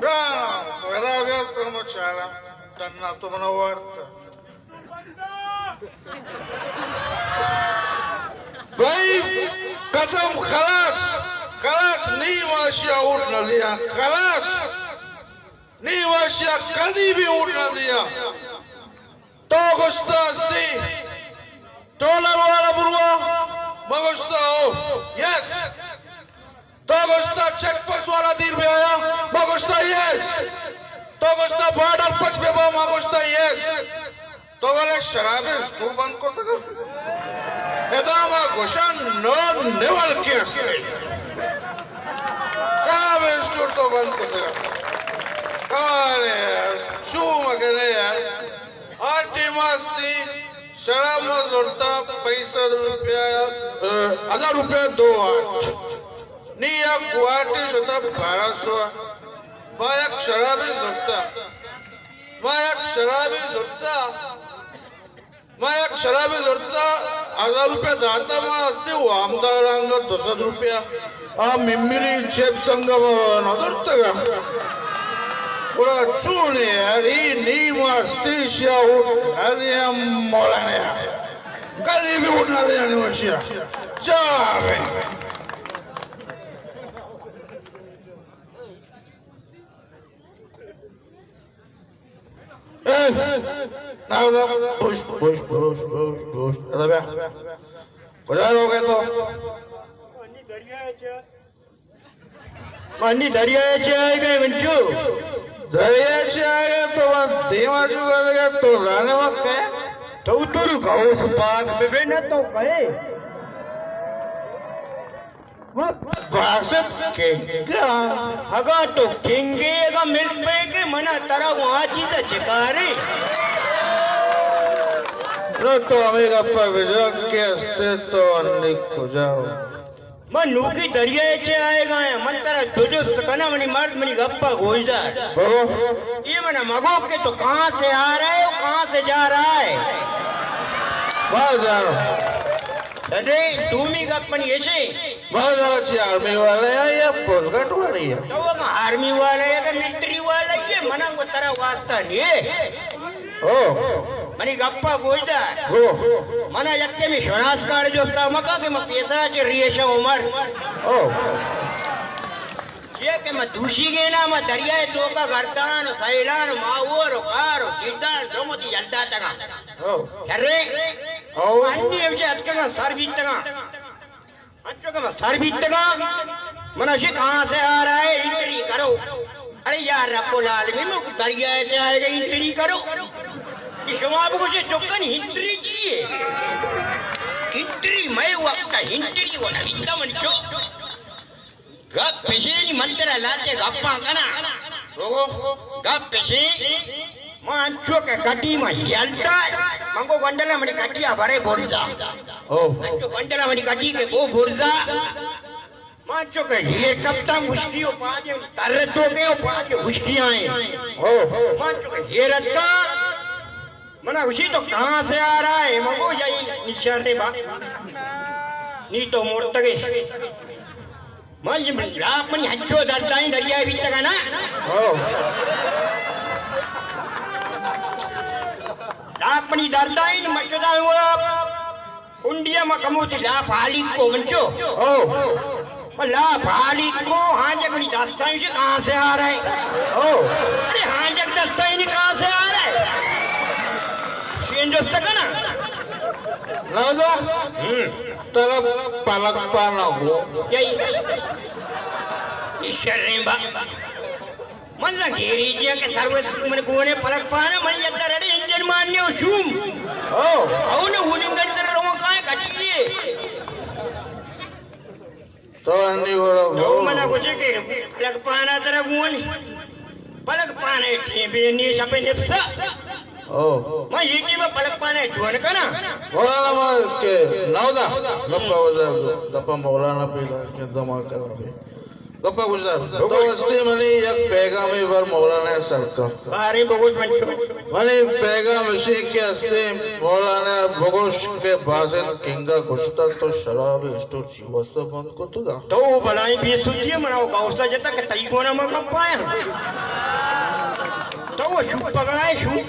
بیا، ودا بیا، تو مچارا، دنا تو منا وارت۔ بھائی، ختم، خلاص، خلاص، نی ما اشیا ووٹ نہ دیاں، خلاص، نی ما اشیا کدی بھی ووٹ نہ دیاں۔ تو گوشتا استی، ٹولر والا بروا، ما گوشتا او، یس۔ تو گوشتا چیک پوسٹ والا دیر بہ آیا، ما گوشتا یس۔ تو گوشتا بارڈر پچ بہ با، ما گوشتا یس۔ تو بلے شراب اسٹور بند کرتگا؟ ادا ما گوشاں نو نیول کے استے۔ شراب اسٹور تو بند کرتگا۔ کمال ہے یار، شو مکنے یار۔ آ ٹیم استی شراب ما زرتا پنچ سد روپیہ، اه، ہزار روپیہ دو آٹھ۔ نی یک گواٹی شتا بارہ سو۔ ما یک شرابے زرتا۔ ما یک شرابے زرتا۔ ما یک شرابے زرتا، ہزار روپیہ داتا ما استے وامدار انگا دو سد روپیہ۔ آ میمری چپس انگا ما نہ زرتگا۔ گڑا چونے یار، ای نی ما استے شیا ووٹ نہ دیاں مولانا۔ کدی بھی ووٹ نہ دیاں نی ما شیا۔ چا بے۔ اے، ناودا، پشت، پشت، پشت، پشت، پشت۔ ادا بیا۔ کجا رو گئے تو؟ منی دریا چے آئے گئے منچو؟ دریا چے آئے گئے تو بس دیما جو گئے تو لانے وقت ہے۔ تو تو رو گاؤ سپاک بے بے نہ تو کہے۔ باسط کنگا۔ اگاں تو کنگے، اگاں ملک بے کہ منا ترا وہاں چیز چکاری۔ نہ تو ہمیں گپا بجا کہ استے تو انی کجا ہو؟ من نوکی دریائے چے آئے گا ہیں، من ترا تو جست کنا منی مرد منی گپا گوش دار۔ بگو۔ یہ منا مگو کہ تو کہاں سے آ رہا ہے اور کہاں سے جا رہا ہے؟ باز جانو۔ ارے، دومی گپ منی ایشے۔ باز آچی آرمی والے ہیں یا پوسٹ گارڈ والے ہیں؟ تو اگاں آرمی والے ہیں، اگاں ملٹری والے ہیں، منا وہ ترا واسطہ نہیں ہے۔ او۔ منی گپا گوش دار۔ او۔ منا یکے میں شناس کارڈ جو ستا مکا کہ میں پیسرا چے ریشہ عمر۔ او۔ یہ کہ میں دوشی گینا، میں دریائے توکا گردان و سیلان و ماہور و کار و گردان دومتی یلدا تگا۔ او۔ شرے۔ او۔ انی ہمشہ اتکگاں سر بیتگاں۔ انچو کہ من سر بیتگاں، من اشی کہاں سے آ رہا ہے، انٹری کرو۔ ارے یا رب العالمین، دریائے سے آئے گا، انٹری کرو۔ کہ شما بگوشے چکن ہنٹری چیے؟ انٹری مئے وقت انٹری و نبیتا من چو۔ گپ پیشینی من ترا لاتے گپاں کنا۔ گپ پیشین۔ ما انچو کہ کٹی ما یلدا، منگو گنڈلا منی کٹیا برے برزا۔ او۔ انچو گنڈلا منی کٹی کہ بو برزا۔ ما انچو کہ یہ کپتا مشکی و پاجے تر تو کے و پاجے مشکی آئیں۔ او۔ ما انچو کہ یہ رتا، منا گوشی تو کہاں سے آ رہا ہے؟ منگو یہی نشان دے با۔ نی تو مرتگے۔ من لاپ منی ہنچو دردائیں دریائے بیتگا نا۔ او۔ لاپ منی دردائیں مچدا ہوا۔ انڈیا ما کموتی لاپ حالی کو منچو۔ او۔ لاپ حالی کو ہانجک منی دستائیں سے کہاں سے آ رہا ہے؟ او۔ ارے ہانجک دستائیں کہاں سے آ رہا ہے؟ شین جو سکنا۔ نازا؟ ہم۔ ترا پلک پانا گو۔ یہی۔ یہ شریں با۔ من لگیری جی کہ سروس من گونے پلک پانا، من یہ درڑے انجن ماننے و شوم۔ او۔ او نہ ہونی گن در رو کائے کٹیے۔ تو انی وڑا تو گو۔ منا گوشے کہ پلک پانا ترا گونی۔ پلک پانے ٹیم بے نی شپے نپسا۔ او۔ ما یہ ٹیم پلک پانے جوان کنا۔ مولانا ما کہ نودا، گپا وزا، گپا مولانا پیدا کہ دما کرا بے۔ گپا گوش دار۔ تو ہستے منی یک پیغامے بر مولانا سر کن۔ باریں بگوش منچو۔ منی پیغام اشی کہ ہستے مولانا بگوش کہ بازن کنگا گوشتا تو شراب اسٹور چی واسطہ بند کتگا؟ تو بلائیں بے سدی ئے، منا و گوسا جتا کہ تئی گونا من گپایا۔ تو و شوپگا ئے شوپ۔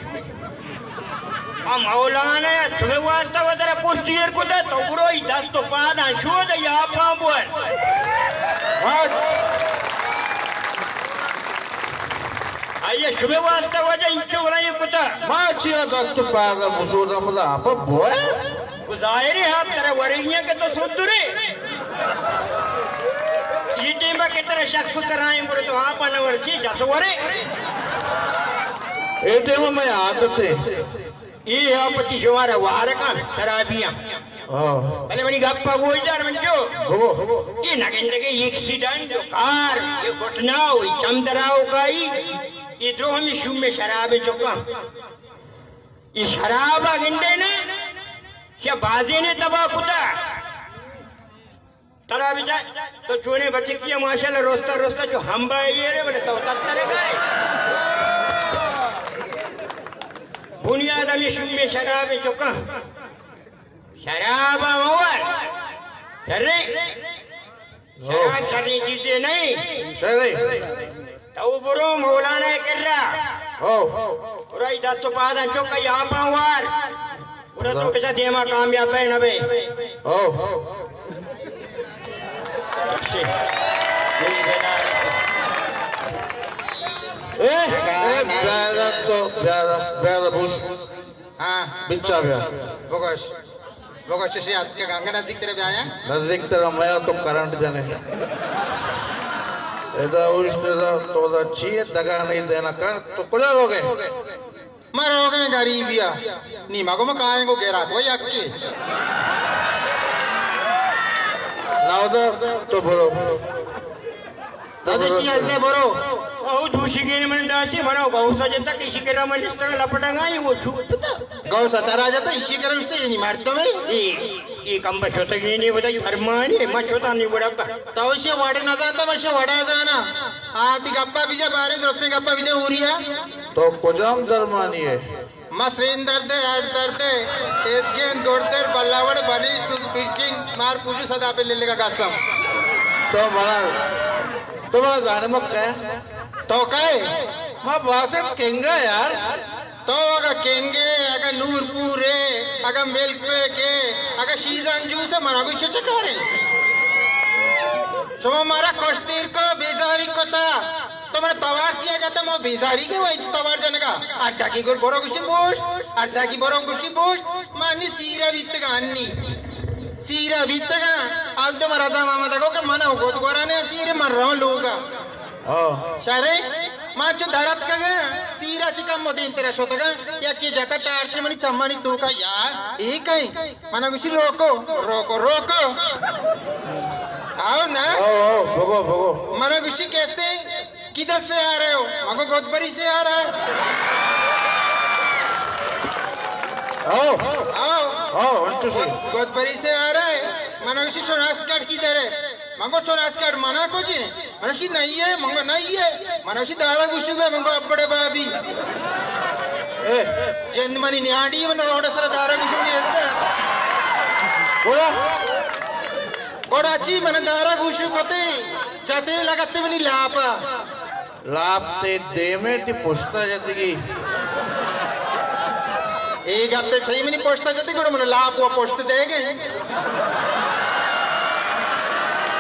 آ مولانا ء شمئے واسطہ وترا کشتی ایر کتہ، تو برو ای دست و پاداں شود ء یاپاں بور۔ آئی ء شمئے واسطہ وجہ انچو بلائیں کتہ۔ ما چیا دست و پاداں بشوداں پدا آپ بور؟ و ظاہر ہے آپ ترا ورگی ہیں کہ تو سدرے۔ یہ ٹیم کہ ترا شخص ترائیں گڑا تو آپ نہ ورچی جس ورے۔ اے ٹیم میں عادت ہے۔ اے ہاں پتی شمارا وار کن شرابیاں۔ ہاں۔ بلے منی گپ ء گوش دار منچو۔ ہو۔ اے نہ گندگے ایکسیڈنٹ و کار، اے گھٹنا و اے چم دراو کائی، اے درو ہمیں شوم میں شراب چکاں۔ اے شراب ء گندے نے کہ بازینے تباہ کتا۔ ترا بچا تو چونے بچکی ہے ماشاءاللہ، روستا روستا جو ہمبا ایرے بلے تو تترے گئے۔ بنیاد ہمیں شوم میں شراب چکا۔ شراب اور شرے۔ شراب شریں چیزے نہیں۔ شرے۔ تو برو مولانا کرا۔ ہو۔ برو ای دست و پاداں چک ای آپاں وار۔ گڑا تو بچا دیما کامیاب بئے نہ بئے۔ او۔ اے، اے، بیادہ تو، بیادہ، بیادہ بوش۔ ہاں۔ بچا بیا۔ بگوش۔ بگوش چشی اتکگاں، انگا نزدیک تر بیایا۔ نزدیک تر میا تو کرنٹ جنے۔ ادا اوشت ادا تو دا چیئے دگا نہیں دینا کر، تو کجا روگے؟ ما روگیں غریبیا۔ نی مگو ما کائیں گو گیرا کو یکی۔ ناودا تو برو۔ دادشی ہلدے برو۔ او دوشیگین من داشتی، منا گوسا جتا کہ شکرا من نشتگ لپٹگائی وہ شوپتا۔ گوسا ترا جتا، ایشی کرا اشتے، یعنی مردمے۔ اے، اے کم بشتگینی ودا فرمانی، ما شتا نی وڑا۔ تو ایشی وڑ نہ زانتا، ما ایشی وڑا زانا۔ آ، تی گپا بیجا، بارے درسیں گپا بیجا، اوریا۔ تو کجام درمانی ہے؟ مسرین درد ء، ہڈ درد ء، ایسگین گردر، بلاوڑ، بنی، پرچنگ، مار پوجو، سدا پہ للگا قسم۔ تو منا، تو منا زانے مک ہے؟ تو کئے؟ ما باسط کنگا یار۔ تو اگا کنگے، اگا نور پورے، اگا ملک پیکے، اگا شیزان جوسے، منا گوشو چکارے۔ شما مارا کشتیر کو، بیزاری کتا۔ تو من توار چیا جاتا، ما بیزاری کے وای توار جنگا۔ ہر جاگی گر برو گوشی بوش، ہر جاگی برو گوشی بوش۔ ما انی سیرا بیتگا انی۔ سیرا بیتگا۔ آل تو مرا زاما مدگو کہ من او گود گورانے سیر من رو لوگا۔ ہاں۔ شرے، ما چو درت کگا، سیرا چی کم مدین ترا شتگا، یکی جتا ٹارچ منی چمانی توکا یار، اے کئی؟ منا گوشی، روکو، روکو، روکو۔ آؤ نا۔ آؤ، آؤ، بگو، بگو۔ منا گوشی، کہتے ہیں، کدھر سے آ رہے ہو؟ مگو، گودبری سے آ رہا ہے۔ آؤ۔ آؤ۔ آؤ، انچو سے۔ گود-، گودبری سے آ رہا ہے۔ منا گوشی، شناس کارڈ کدھر ہے؟ مگو، شناس کارڈ منا کجے؟ منشی نہیں ہے، منگو نہیں ہے۔ منشی دارا گوشو گئے، منگو ابڑے بابی۔ اے۔ جند منی نیاڑی، من روڈ سر دارا گوشو نہیں ہے۔ گوڑا۔ گوڑا چی من دارا گوشو کتے، جاتے لگتے منی لاپا۔ لاپ تے دیمے تی پشتا جتگی۔ اے گپ تے صحیح منی پشتا جتی، گڑا من لاپ و پشت دے گئے۔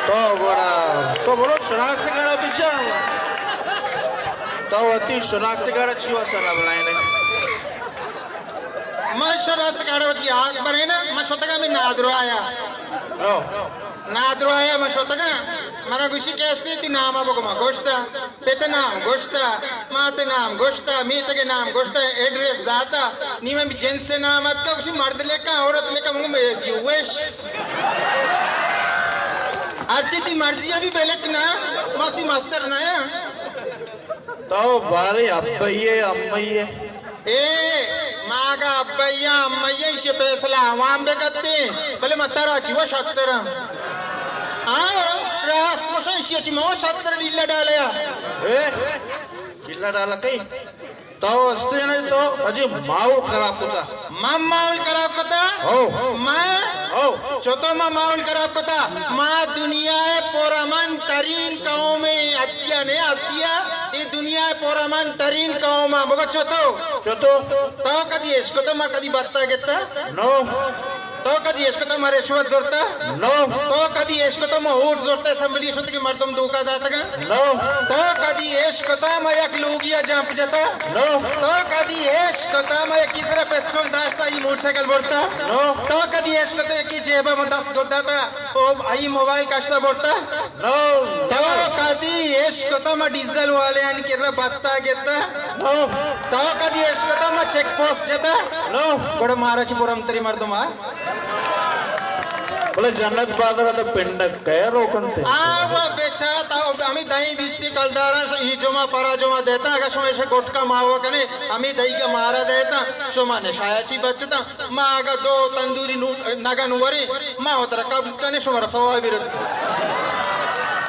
تو گڑا، تو برو شناخت کارا تو چا؟ تو وتی شناخت کارا چی واسا نہ بنائینے؟ من شناخت کارا وتی آگ برینا، من شتگا میں نادرو آیا۔ او۔ نادرو آیا من شتگاں، منا گوشی کہ استی تی نام بگو، ما گوشتا، پت نام گوشتا، مات نام گوشتا، میتگ نام گوشتا، ایڈریس داتا، نی من جنس نام اتکا، گوشی مرد لکھا، عورت لکھا، من گو میزی وش۔ ہرچی تی مرضی ابھی بلک نا، ما تی مستر نیا۔ تو بارے ابئی ئے، امئی ئے؟ اے، ما اگاں ابئی آں، امئی آں، ایشی فیصلہ عوام بہ کتیں، بلے من ترا چی وش اتکراں؟ آؤ، است مشن شیچی مو شتر ڈیلا ڈالیا۔ اے؟ ڈیلا ڈالا کئی؟ تو استے نے تو اجے ماحول خراب کتا۔ من ماحول خراب کتا؟ ہو۔ من؟ ہو۔ چتو ما ماحول خراب کتا؟ ما دنیا ءِ پرامن ترین قوم اتیا نے اتیا۔ اے دنیا ءِ پرامن ترین قوم ءَ۔ بگو چتو؟ چتو؟ تو کدی اشکتا ما کدی بتا گتا؟ نو۔ تو کدی اشکتا ما رشوت زرتا؟ نو۔ تو کدی اشکتا ما ووٹ زرتا اسمبلی شت کہ مردم دھوکا داتگا؟ نو۔ تو کدی اشکتا ما یک لوگیا جمپ جتا؟ نو۔ تو کدی اشکتا ما یکی سرا پسٹول داشتا ای موٹر سائیکل برتا؟ نو۔ تو کدی اشکتا یکی جیبا ما دست گداتا او ای موبائل کشتا برتا؟ نو۔ تو کدی اشکتا ما ڈیزل والے آنی کرا بتا گتا؟ نو۔ تو کدی اشکتا ما چیک پوسٹ جتا؟ نو۔ گڑا مارا چی پرامن تری مردم آ؟ بلے جنت بازار ءَ تو پنڈگ کئے روکنت؟ آ، و بچا، تا ہمیں دہیں بیستی کلداراں ای جمعہ پرا جمعہ دیتا، اگا شما ایشی گٹکا ماوا کنے، ہمیں دہی کا مارا دیتا، شما نشایا چی بچتا، ما اگا دو تندوری نو-، نگن ورے، ما وترا قبض کنے، شما را ثواب رسی۔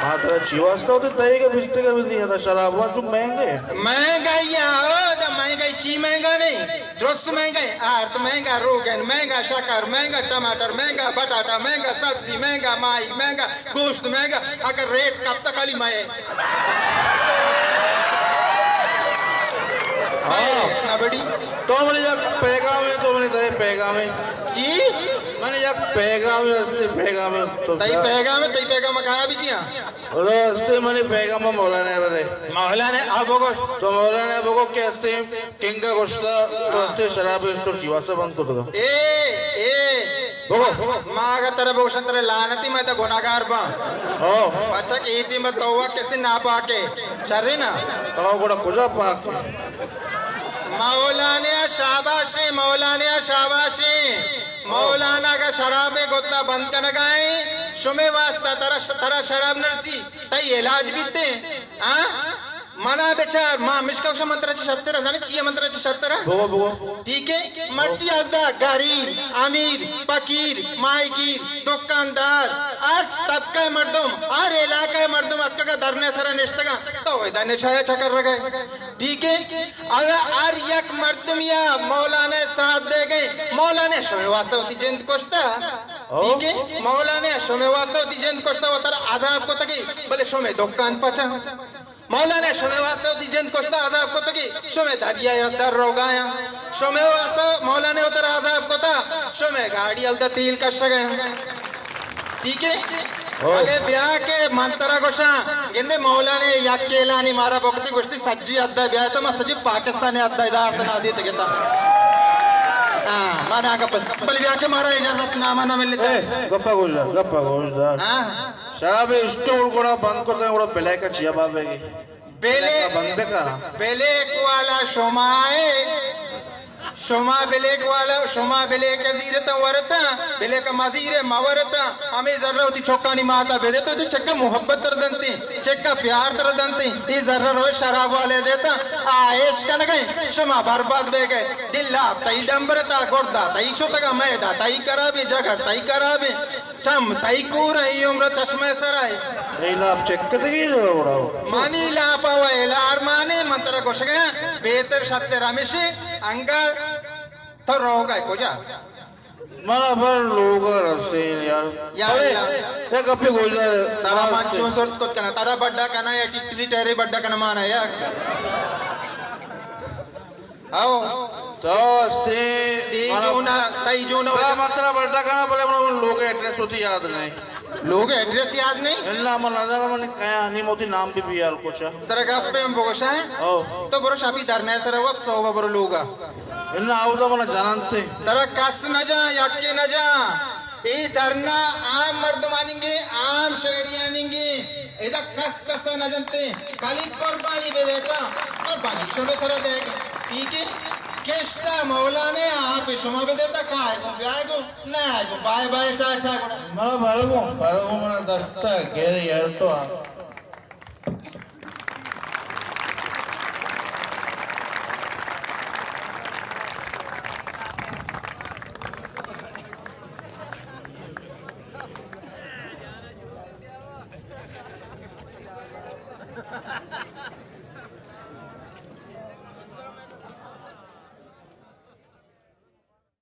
ما ترا چی واسطہ ہوتے دہی کا بیستی کا بھی دیا تھا، شراب وا چو مہنگے۔ مہنگائی آ، او دا مہنگائی چی مہنگا نہیں؟ درست مہنگا، آرت مہنگا، روگن مہنگا، شکر مہنگا، ٹماٹر مہنگا، بٹاٹا مہنگا، سبزی مہنگا، ماہی مہنگا، گوشت مہنگا، اگر ریٹ کپتا خالی مئے۔ ہاں۔ نہ بڑی۔ تو منی یک پیغام ہے، تو منی دے پیغام ہے۔ جی؟ منی یک پیغام ہے، استے پیغام ہے۔ تو تئی پیغام ہے، تئی پیغام کہا بھی جی ہاں۔ او استے منی پیغام مولانا ہے بدے۔ مولانا، آ بگوش۔ تو مولانا بگو کہ استے کنگا گوشتا، تو استے شراب اسٹور چی واسطہ بند کتگا؟ اے، اے۔ بگو۔ ما اگا ترا بگوشن ترا لعنتی، ما تا گناہگار باں۔ او۔ پچا کہ ایتی ما تو کسی ناپاکے۔ شرے نا؟ تو گڑا کجا پاک؟ مولانا شاباشیں، مولانا شاباشیں۔ مولانا اگا شراب گتا بند کنگائیں، شمے واسطہ ترا، ترا شراب نرسی، تئی علاج بیتے۔ ہاں؟ منا بچار، ما ہمشکا گوشاں من ترا چہ شرتر آں، زانے چیا من ترا چہ شرتر آں؟ بگو، بگو۔ ٹھیک ہے؟ مرچی اگدا غریب، امیر، فقیر، ماہیگیر، دکاندار، ہر طبقہ مردم، ہر علاقہ مردم اتکگا دھرنے سرا نشتگا، تو ادا نشایا چکر رگئے۔ ٹھیک ہے؟ اگر ہر یک مردم یا مولانا ساتھ دے گئے، مولانا شمے واسطہ وتی جند کشتا۔ ٹھیک ہے؟ مولانا شمے واسطہ وتی جند کشتا، وترا عذاب کتگی، بلے شمے دکان پچا۔ مولانا شمے واسطہ وتی جند کشتا، عذاب کتگی، شمے دریا یا در روگایا۔ شمے واسطہ مولانا وترا عذاب کتا، شمے گاڑی الدا تیل کشگا۔ ٹھیک ہے؟ ہو۔ اگے بیا کہ من ترا گوشاں، گندے مولانا یک کیلانی مارا بکتی گوشتی سجی ادا بیا تو ما سجی پاکستان ادا ادار تنا دیت گتا۔ ہاں، مانا گپ، بل بیا کہ مارا اجازت نامہ نہ ملتا۔ اے، گپا گوش دار، گپا گوش دار۔ ہاں۔ شراب اسٹور گڑا بند کرتا ہے، گڑا بلیک چیا بابے گی؟ بلیک، بند بکا۔ بلیک والا شما ہے۔ شما بلیک والا، شما بلیک زیرتا ورتا، بلیک مزیر مورتا، ہمیں ذرہ وتی چکانی ماتا بدے تو چکا محبت تر دنتی، چکا پیار تر دنتی، ای ذرہ روئے شراب والے دیتا، آئیش کنگئے، شما برباد بے گئے، دلا تئی ڈمبرتا، گردا تئی شتگا، میدا تئی کرابی، جگر تئی کرابی۔ چم تئی کور ء، اے عمر ء چشمہ ء سر ء۔ تئی لاپ چکتگی روڑو۔ منی لاپ ء و الارمانے، من ترا گوشگاں، بہتر شتر ہمیشی، انگا تو روگ ء کجا؟ من ابر لوگ ء رسین یار۔ یا بلے، اللہ۔ یک گپے گوش دار۔ ترا من چون سرت کت کنا، ترا بڈا کنا یا ٹکٹری ٹہرے بڈا کنا مانا یا۔ او۔ تو استے ای مانا جونا، تئی جونا با وجہ۔ مطلب الٹا کنا، بلے من لوگ ایڈریس ہوتی یاد نہیں۔ لوگ ایڈریس یاد نہیں؟ اللہ من نظر من کیا نہیں موتی نام بھی بیال کچھ۔ ترا گپ پہ ہم بگوشا ہے؟ او۔ تو برو شاپی در نئے سر وقت صوبہ برو لوگا۔ اللہ آودا من جانتے۔ ترا کس نہ جا، یکی نہ جا۔ اے دھرنا عام مردمانیگیں، عام شہریانیگیں۔ ادا کس کس ء نہ جنتیں۔ کلی قربانی بہ دیتا، قربانی شمے سرا دیگ۔ ٹھیک ہے؟ کشتا مولانے آپ شما بہ دیتا، کائے گو، بیائے گو، نہ آئے گو، بائے بائے، ٹاٹا گڑا۔ منا بھرگو، بھرگو منا دستا گر یار تو آ۔